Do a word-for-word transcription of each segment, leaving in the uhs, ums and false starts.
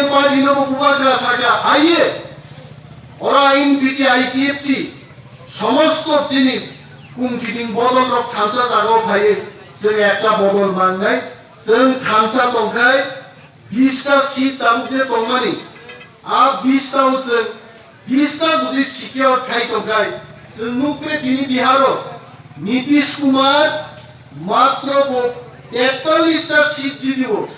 Party no bo bubagra saka, aiye. Ora N P T, I P F T, somosto chini kumkiting bodol rok thansa jagao phaiye, chwng ekta bodol mangnai, chwng thansa tongkhai, bista seat tabuk je tongmani, a bista o chwng bista jodi secure khai tongkhai, chwng nukle tini Biharo Nitish Kumar matro bo tektallis ta seat jidibo,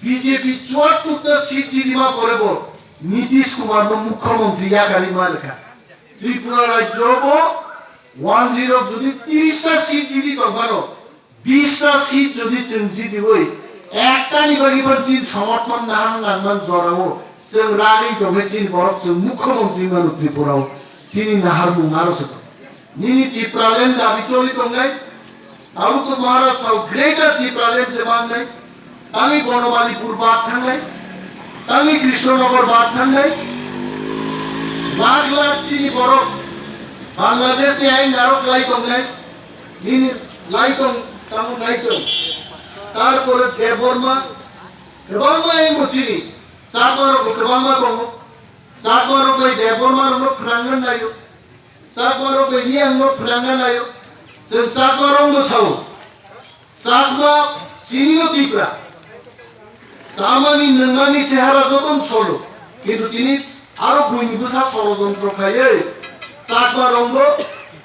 B J P chuattur ta seat jidima pore bo Nitish Kumar no mukhyamantri yakarwi mankha. Tripura rajyo bo one zero jodi tiris ta seat jidi tongphano, bista seat jodi chwng jidiwi, ektani bagwi bo chini somorthon nahar nangman jorao chwng ragwi tongkhe chini borok chwng mukhyamantri mano Tripurao. Chini naharmung aro se tong. Nini Tipraland dabi choli tongnai, abo to Maharaj sao Greater Tipraland se mangnai. Tangwi Bonomalipur bad thangnai, tangwi Krishnanagar bad thangnai. Lakh lakh chini borok Bangladesh ni ain narok lai tongnai. Nini lai tong, tamo nai tong. Tarpore Debbarma, kwbangma ain bo chini. Chakma rok bo kwbangma tongo. Chakma rok bai Debbarma rok no phrangna naio. Chakma rok bai Reang no phrangna naio. Chwng Chakma rok no sao. Chakma chini no Tipra. Chamani nungmani chehara joton solo. Kintu tini aro buini bwsa sorojontro khaiwi Chakma rok no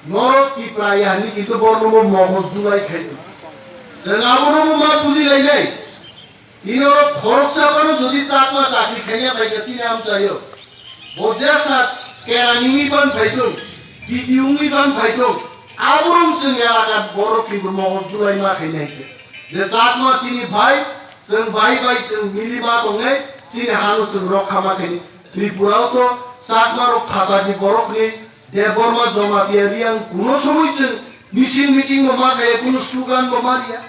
norok Tipra ya hinwi kintu borno bo mogos dulai khai. Chwng abono bo ma buji lainai. Tini oro khoroksa phano jodi Chakma chakri khaina phaikha chini amchaio. Bo jesa kerani wngwi ban phaithung, D P wngwi ban phaithung, aborok chwng elaka borok kintu mogor dulai ma khaina hinkhe. Je Chakma chini bhai, chwng bhai bai chwng mili ma tongnai, chini hano chwng rokha ma khaini. Tripura o to Chakma rok phatani borokni Debbarma Jamatia Reang kuno somoi chwng misil meeting bo ma khaiya, kuno slogan bo ma riya.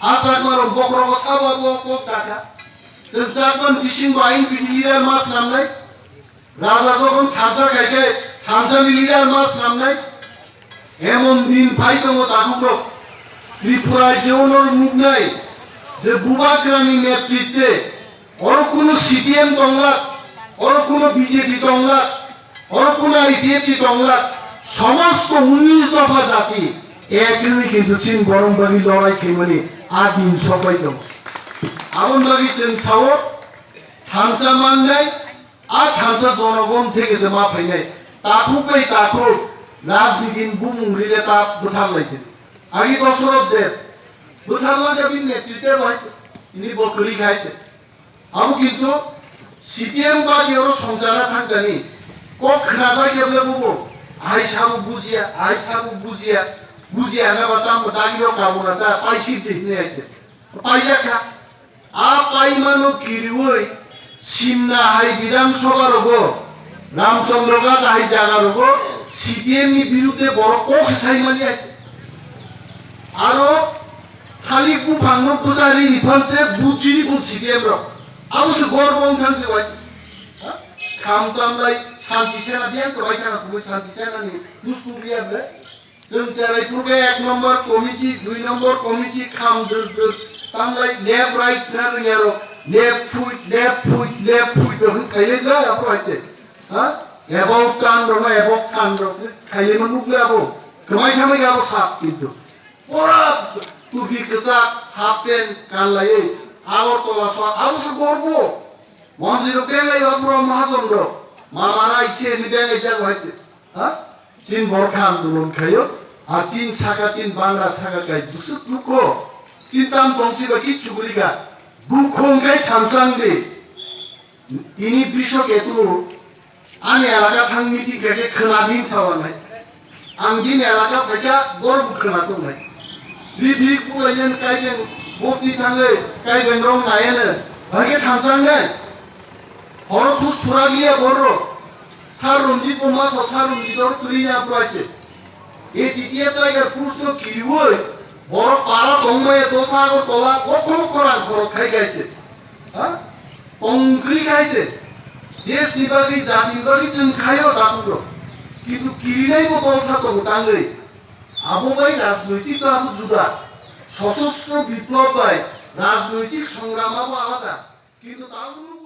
A Chakma rok bokhorogo sabo bo kok dakha. Chwng Chakma ni bisingo ain bini leader ma swnamnai. Raja jokhon thansa khai khe thansa ni leader ma swnamnai. Emon din phai tongo takhuk rok. Tripura je ono nuknai je Bubagrani netritwe Oro kuno C P M tongla, oro kuno B J P tongla, oro kuno I P F T tongla, somosto unnish dopha jati ek wngwi kintu chini borok bagwi lorai khaimani a din sokbai tongo. Aboni bagwi chwng sao thansa mannai, a thansa jonogon theke se ma phainai. Takhuk bai takhuk rajniti ni bumung ride ta bwthar lai se. Agi Dosoroth Deb bwthar lai ja bini netritwe bai se. Ini bo kwrwi khai se. Abo kintu C P M party oro songchana thangkani kok khnajak ya bole bobo. Ahai sabo bujiya, ahai sabo bujiya, bujiya hwnba tamo dagirok kabuna ta paisidi hwnwi hai khe. Paijakha. A paimano kiriwi simna hai Bidhan Sabha rogo, Ramchandra Ghat hai jaga rogo C P M ni birudde borok kok saimani hai khe. Aro Thalik buphangno bwchari ni phan se bujiri bun C P M rok. Abo se gorbo wng thang se bai. Ha? Kham tam lai Shanti Sena biyang to bai thang kubui Shanti Sena ni bustu biya ble. Chwng cherai phurkhe ek number committee, dui number committee kham dwr dwr tam lai left right na rwngya rok. Left phui, left phui, left phui to hwn khaile da apo hai se. Ha? About turn rok, about turn rok khaile ma nukle abo. Kwmai khamai abo sap kintu. Pura tupi kwchak, half pant kanlaiwi, Agartala sa, abo sa gorbo. Monjwi rok benglai ba pura mahajon rok. Mama rai se ni benglai jago hai se. Ha? Chin borkha andolon khayo. A chin saka chin bangla saka kai busuk luko. Chin tam tongsi ba kichu gurika. Dukhong kai thamsang de. Tini Bishop Ketu ani elaka thang meeting khe khe khwna din sawanai. Ang din elaka phaikha bor bo khwna tongnai. Di di kulayen kaiden bosti thangwi kaiden rong nayene. Bhage thamsang nai. Horo thus thura liya borro. Sar Ranjit bo ma so Sar Ranjit or tuli ya buache. E T T F Tiger Force no kiriwoi. Boro para tongmaya dosa Agartala okhoro khorang khoro khai gaise. Ha? Tongkri khai se. Desh ni bagwi, jati ni bagwi chwng khaio tabuk rok. Kintu kirinai bo tongsa tongo tangwi. Abo bai rajnoitik to abo juda. Sosostro biplob bai rajnoitik songram abo alada. Kintu tabuk